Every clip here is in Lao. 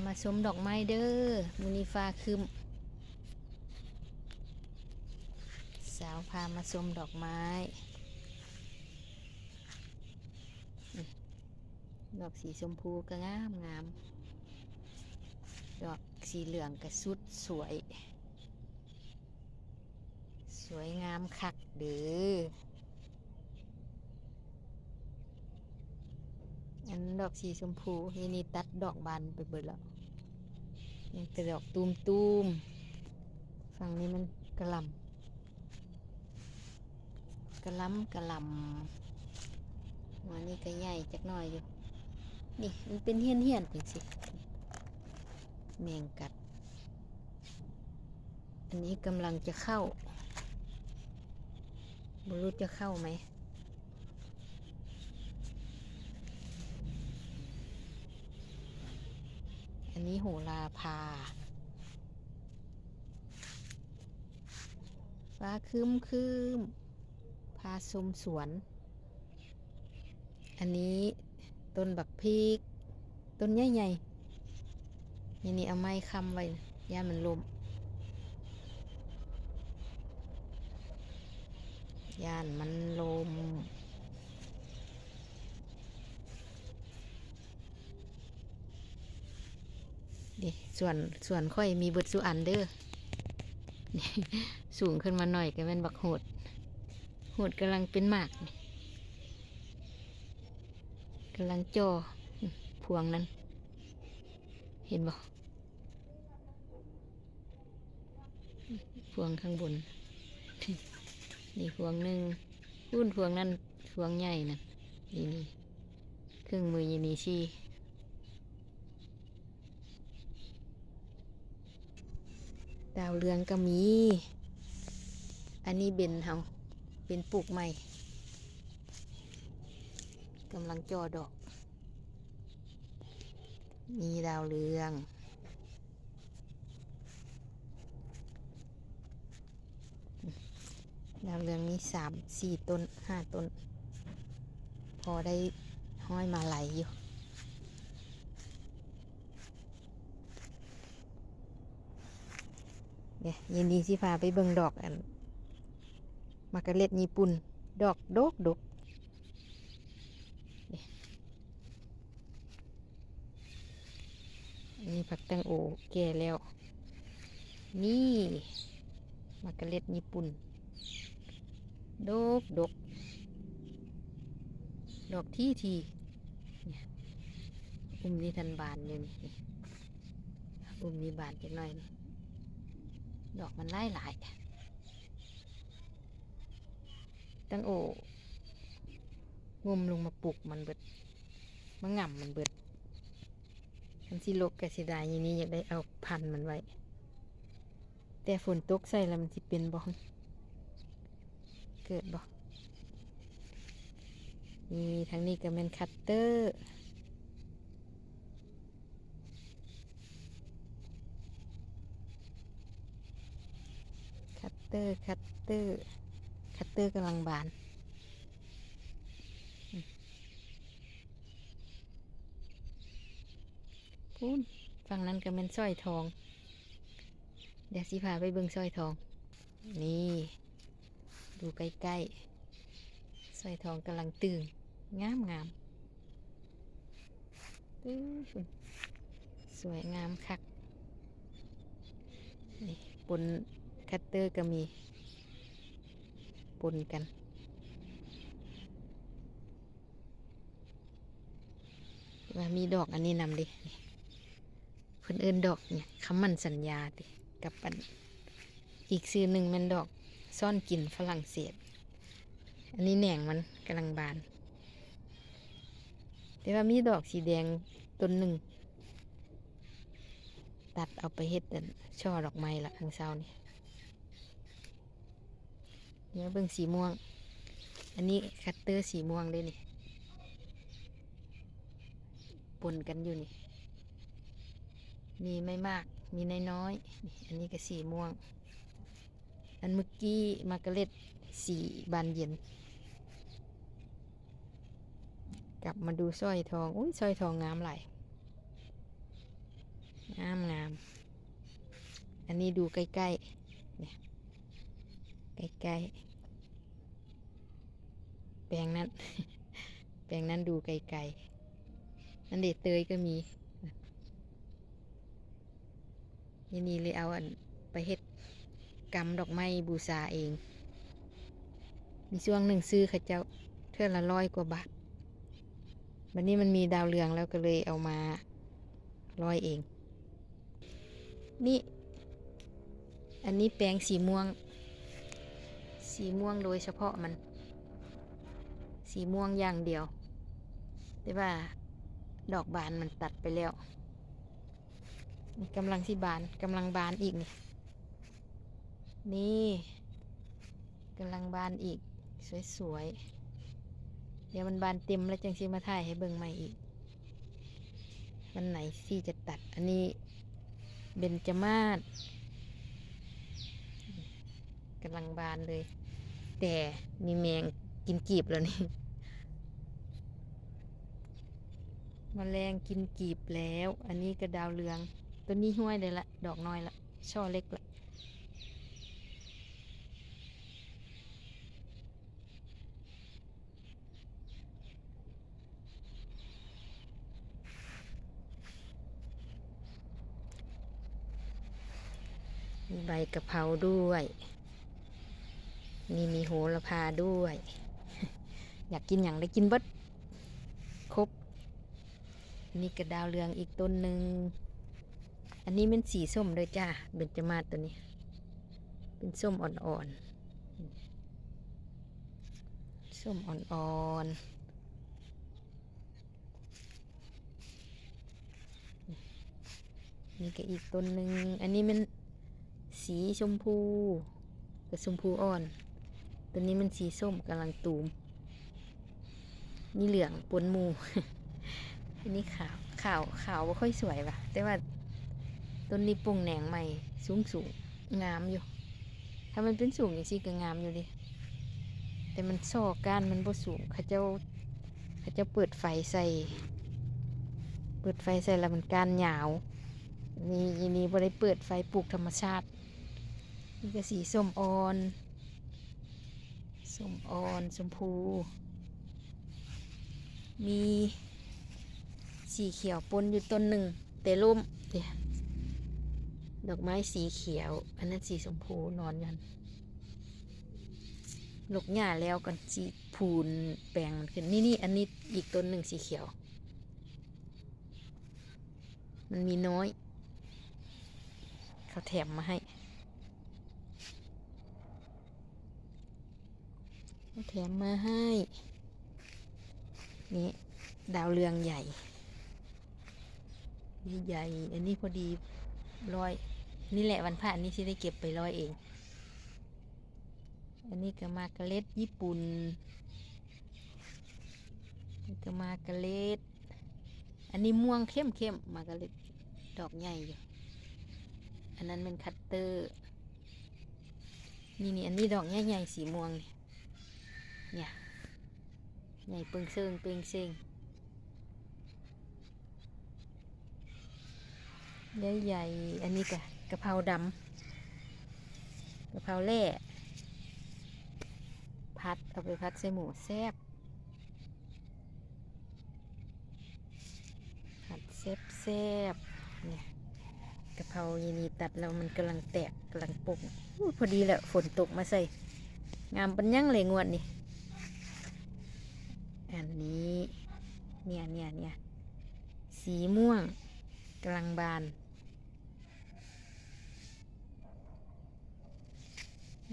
ມາຊົມດອກໄມ້ເດີ ມື້ນີ້ຟ້າຄຶ້ມ. ສາວພາມາຊົມດອກໄມ້. ອືມ ດອກສີຊົມພູກໍງາມໆ ດອກສີເຫຼືອງກໍສຸດສວຍ. ສວຍງາມຄັກເດີ. ອັນດອກສີຊົມພູ ນີ້ ນີ້ຕັດດອກບານໄປເບິດແລ້ວ ຍັງແຕ່ດອກຕູມໆ. ຝັ່ງນີ້ມັນກະຫຼ່ຳ ກະຫຼ່ຳ ກະຫຼ່ຳ. ຫົວນີ້ກໍໃຫຍ່ຈັກໜ້ອຍຢູ່. ນີ້ມັນເປັນຮຽນໆ ຈັ່ງຊີ້ ແມງກັດ. ອັນນີ້ກຳລັງຈະເຂົ້າ ບໍ່ຮູ້ຈະເຂົ້າໄໝ. ອັນນີ້ໂຫລາພາ ຟ້າຄຶ້ມໆ ພາຊົມສວນ. ອັນນີ້ຕົ້ນບັກພິກ ຕົ້ນໃຫຍ່ໆ ນີ້ ນີ້ເອົາໄມ້ຄ້ຳໄວ້ ຢ້ານມັນລົ້ມ ຢ້ານມັນລົ້ມ. ນີ້ ສວນ ສວນຂ້ອຍມີເບິດສູ່ອັນເດີ. ສູງຂຶ້ນມາໜ້ອຍກໍແມ່ນບັກໂຫດ ໂຫດກຳລັງເປັນໝາກ ກຳລັງຈ່ອ ພວງນັ້ນ ເຫັນບໍ່? ພວງຂ້າງບົນ ນີ້ພວງໜຶ່ງ ພຸ້ນພວງນັ້ນ ພວງໃຫຍ່ນັ້ນ ນີ້ ນີ້ ເຄື່ອງມືຢູ່ນີ້ສີ່ ດາວເຮືອງກໍມີ. ອັນນີ້ເບັນເຮົາ ເບັນປູກໃໝ່ ກຳລັງຈ່ອດອກ. ມີດາວເຮືອງ ດາວເຮືອງມີສາມສີ່ຕົ້ນ ຫ້າຕົ້ນ ພໍໄດ້ຮ້ອຍມາໄລຢູ່. ເດ ເຢັນນີ້ຊິພາໄປເບິ່ງດອກອັນ ໝາກກາເລັດຍີ່ປຸ່ນ ດອກດົກໆ. ນີ້ ອັນນີ້ຜັກແຕງໂອແກ່ແລ້ວ. ນີ້ ໝາກກາເລັດຍີ່ປຸ່ນ ດົກໆ ດອກຖີ່ໆ ນີ້ ອຸ້ມນີ້ທັນບານຢູ່ນີ້ ນີ້ ອຸ້ມນີ້ບານຈັກໜ້ອຍນີ້ ດອກມັນຫຼາຍໆ. ແຕງໂອງົມລົງມາປຸກມັນເບິດ ມາຫງ່ຳມັນເບິດ. ຄັນຊິລົກກໍເສຍດາຍ ນີ້ ນີ້ ຢາກໄດ້ເອົາພັນມັນໄວ້ ແຕ່ຝົນຕົກໃສ່ແລ້ວມັນຊິເປັນບໍ່ ເກີດບໍ່? ນີ້ ທາງນີ້ກໍແມ່ນຄັດເຕີ. ຄັດເຕີ ຄັດເຕີ ຄັດເຕີກຳລັງບານ. ອືມ ພຸ້ນ ຝັ່ງນັ້ນກໍແມ່ນສ້ອຍທອງ. ດຽວຊິພາໄປເບິ່ງສ້ອຍທອງ. ນີ້ ດູໃກ້ໆ ສ້ອຍທອງກຳລັງຕຶງ ງາມໆ. ປຶ້ ສວຍງາມຄັກ. ນີ້ ປົນຄັດເຕີກໍມີ ປົນກັນ. ວ່າມີດອກອັນນີ້ນຳເດ ນີ້ ເພິ່ນເອີ້ນດອກຫຍັງ ຄຳໝັ້ນສັນຍາຕິ ກັບອັນ ອີກຊື່ໜຶ່ງແມ່ນດອກຊ້ອນກິນຝຣັ່ງເສດ. ອັນນີ້ແໜງມັນກຳລັງບານ ແຕ່ວ່າມີດອກສີແດງຕົ້ນໜຶ່ງ ຕັດເອົາໄປເຮັດອັນ ຊ່ອດອກໄມ້ລະມື້ເຊົ້ານີ້. ດຽວເບິ່ງສີມ່ວງ ອັນນີ້ຄັດເຕີສີມ່ວງເດ້ນີ້ ປົນກັນຢູ່ນີ້ ມີໄມ້ໝາກ ມີນ້ອຍໆ ນີ້ ອັນນີ້ກໍສີມ່ວງ. ອັນເມື່ອກີ້ໝາກກາເລັດສີບານເຢັນ. ກັບມາດູສ້ອຍທອງ ໂອ້ຍ ສ້ອຍທອງງາມຫຼາຍ. ງາມໆ. ອັນນີ້ດູໃກ້ໆ ນີ້ ໃກ້ໆ ແປງນັ້ນ ແປງນັ້ນດູໄກໆ ນັ້ນເດ ເຕີຍກໍມີ. ນີ້ ນີ້ເລີຍເອົາອັນໄປເຮັດກຳດອກໄມ້ບູຊາເອງ. ມີຊ່ວງໜຶ່ງຊື້ເຂົາເຈົ້າເທື່ອລະຮ້ອຍກວ່າບາດ, ບັດນີ້ມັນມີດາວເຮືອງແລ້ວກໍເລີຍເອົາມາຮ້ອຍເອງ. ນີ້ ອັນນີ້ແປງສີມ່ວງ, ສີມ່ວງໂດຍສະເພາະມັນ, ສີມ່ວງຢ່າງດຽວ, ແຕ່ວ່າດອກບານມັນຕັດໄປແລ້ວ. ນີ້ກຳລັງຊິບານ, ກຳລັງບານອີກນີ້, ນີ້ກຳລັງບານອີກ ສວຍໆ. ດຽວມັນບານເຕັມແລ້ວຈັ່ງຊິມາຖ່າຍໃຫ້ເບິ່ງໃໝ່ອີກ. ວັນໄຫນທີ່ຈະຕັດ. ອັນນີ້ເບັນຈະມາດ ກຳລັງບານເລີຍ, ແຕ່ມີແມງກິນກີບແລ້ວນີ້, ມະແລງກິນກີບແລ້ວ. ອັນນີ້ກໍດາວເຮືອງ, ໂຕນີ້ຫ້ວຍໄດ້ລະ, ດອກນ້ອຍລະ, ຊ່ອເລັກລະ. ມີໃບກະເພົາດ້ວຍ, ນີ້ມີໂຫລະພາດ້ວຍ. ຢາກກິນຫຍັງໄດ້ກິນເບິດ ຄົບ. ນີ້ກະດາວເຮືອງອີກຕົ້ນໜຶ່ງ. ອັນນີ້ແມ່ນສີສົ້ມເດີຈ້າ, ເບັນຈະມາດໂຕນີ້ ເປັນສົ້ມອ່ອນໆ ສົ້ມອ່ອນໆ. ນີ້ກະອີກຕົ້ນໜຶ່ງ. ອັນນີ້ແມ່ນສີຊົມພູ ກະຊົມພູອ່ອນ, ໂຕນີ້ມັນສີສົ້ມກຳລັງຕູມ, ມີເຫຼືອງປົນໝູ່. ອັນນີ້ຂາວ ຂາວ ຂາວບໍ່ຄ່ອຍສວຍຫວາ, ແຕ່ວ່າຕົ້ນນີ້ປົ່ງແໜງໃໝ່ ສູງໆ ງາມຢູ່. ຖ້າມັນເປັນສູງຈັ່ງຊີ້ກໍງາມຢູ່ເດ, ແຕ່ມັນຊໍ້ກ້ານມັນບໍ່ສູງ. ເຂົາເຈົ້າ ເຂົາເຈົ້າເປີດໄຟໃສ່ ເປີດໄຟໃສ່ແລ້ວມັນກ້ານຍາວ. ນີ້ ນີ້ບໍ່ໄດ້ເປີດໄຟ, ປູກທຳມະຊາດ. ນີ້ກໍສີສົ້ມອ່ອນ ສົ້ມອ່ອນ ຊົມພູ, ມີສີຂຽວປົນຢູ່ຕົ້ນໜຶ່ງ ແຕ່ລົ້ມເດ. ດອກໄມ້ສີຂຽວ, ອັນນັ້ນສີຊົມພູນອນຢູ່ຫັ້ນ. ລົກຫຍ້າແລ້ວກ່ອນຊິພູນແປງມັນຂຶ້ນ. ນີ້ ນີ້ ອັນນີ້ອີກຕົ້ນໜຶ່ງສີຂຽວ. ມັນມີນ້ອຍ ເຂົາແຖມມາໃຫ້ ເຂົາແຖມມາໃຫ້. ນີ້ດາວເຮືອງໃຫຍ່ ໃຫຍ່ໆ. ອັນນີ້ພໍດີຮ້ອຍ, ນີ້ແຫຼະວັນພະນີ້ຊິໄດ້ເກັບໄປຮ້ອຍເອງ. ອັນນີ້ກະມາກາເລັດຍີ່ປຸ່ນ, ນີ້ກະມາກາເລັດ. ອັນນີ້ມ່ວງເຂັ້ມໆ ມາກາເລັດ ດອກໃຫຍ່ຢູ່. ອັນນັ້ນແມ່ນຄັດເຕີ. ນີ້ໆ ອັນນີ້ດອກໃຫຍ່ໆ ສີມ່ວງນີ້ ເນຍ ໃຫຍ່ເປົ່ງເຊິ່ງເປົ່ງເຊິ່ງ ໃຫຍ່ໆ. ອັນນີ້ກະກະເພົາດຳ ກະເພົາແລ້ ຜັດ ເອົາໄປຜັດໃສ່ໝູແຊບ ຜັດແຊບໆ. ນີ້ ກະເພົາຍາຍນີຕັດແລ້ວມັນກຳລັງແຕກ ກຳລັງປົ່ງ. ອູ້ຍ ພໍດີແຫຼະ ຝົນຕົກມາໃສ່ ງາມປານຫຍັງເລີຍງວດນີ້. ອັນນີ້ ເນຍ ເນຍ ເນຍ ສີມ່ວງກຳລັງບານ.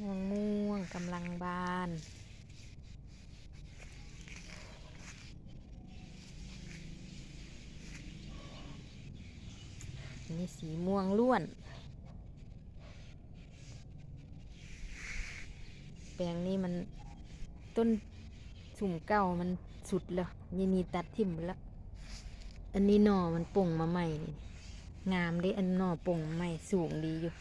ມ່ວງ ມ່ວງກຳລັງບານ. ອັນນີ້ສີມ່ວງລ້ວນ. ແປງນີ້ມັນ ຕົ້ນ ຊຸມເກົ່າມັນສຸດແລ້ວ ຍາຍນີຕັດຖິ້ມເບິດແລ້ວ. ອັນນີ້ໜໍ່ມັນປົ່ງມາໃໝ່ນີ້ ງາມເດ້. ອັນໜໍ່ປົ່ງມາໃໝ່ສູງດີຢູ່.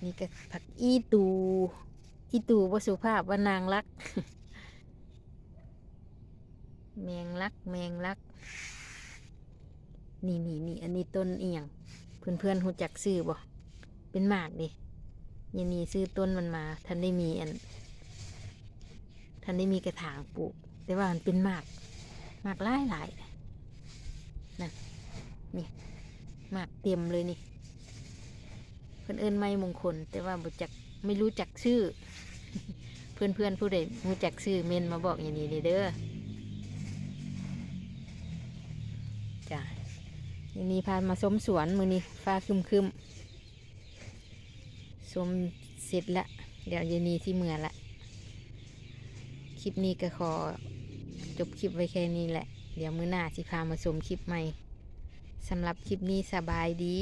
ນີ້ກະຜັກອີ່ຕູ່ ອີ່ຕູ່ບໍ່ສຸພາບວ່ານາງລັກ. ແມງລັກ ແມງລັກ ນີ້ໆໆ ອັນນີ້ຕົ້ນອີ່ຫຍັງ? ເພື່ອນໆ ຮູ້ຈັກຊື່ບໍ່? ເປັນໝາກເດ້. ຍາຍນີຊື້ຕົ້ນມັນມາ ທັນໄດ້ມີອັນ ທັນໄດ້ມີກະຖາງປູກ ແຕ່ວ່າມັນເປັນໝາກ ໝາກຫຼາຍໆ ນັ້ນ ນີ້ ໝາກເຕັມເລີຍນີ້. ເພິ່ນເອີ້ນໄມ້ມົງຄົນ ແຕ່ວ່າບໍ່ຈັກ ໄມ່ຮູ້ຈັກຊື່. ເພື່ອນໆ ຜູ້ໃດຮູ້ຈັກຊື່ ເມັ້ນມາບອກຍາຍນີແດ່ເດີ. ຈ້າ ຍາຍນີພາມາຊົມສວນ ມື້ນີ້ຟ້າຄຶ້ມໆ ຊົມເສັດລະ ດຽວຍາຍນີຊິເມືອລະ. ຄລິບນີ້ກໍຂໍຈົບຄລິບໄວ້ແຄ່ນີ້ແຫຼະ ດຽວມື້ໜ້າຊິພາມາຊົມຄລິບໃໝ່. ສຳລັບຄລິບນີ້ ສະບາຍດີ.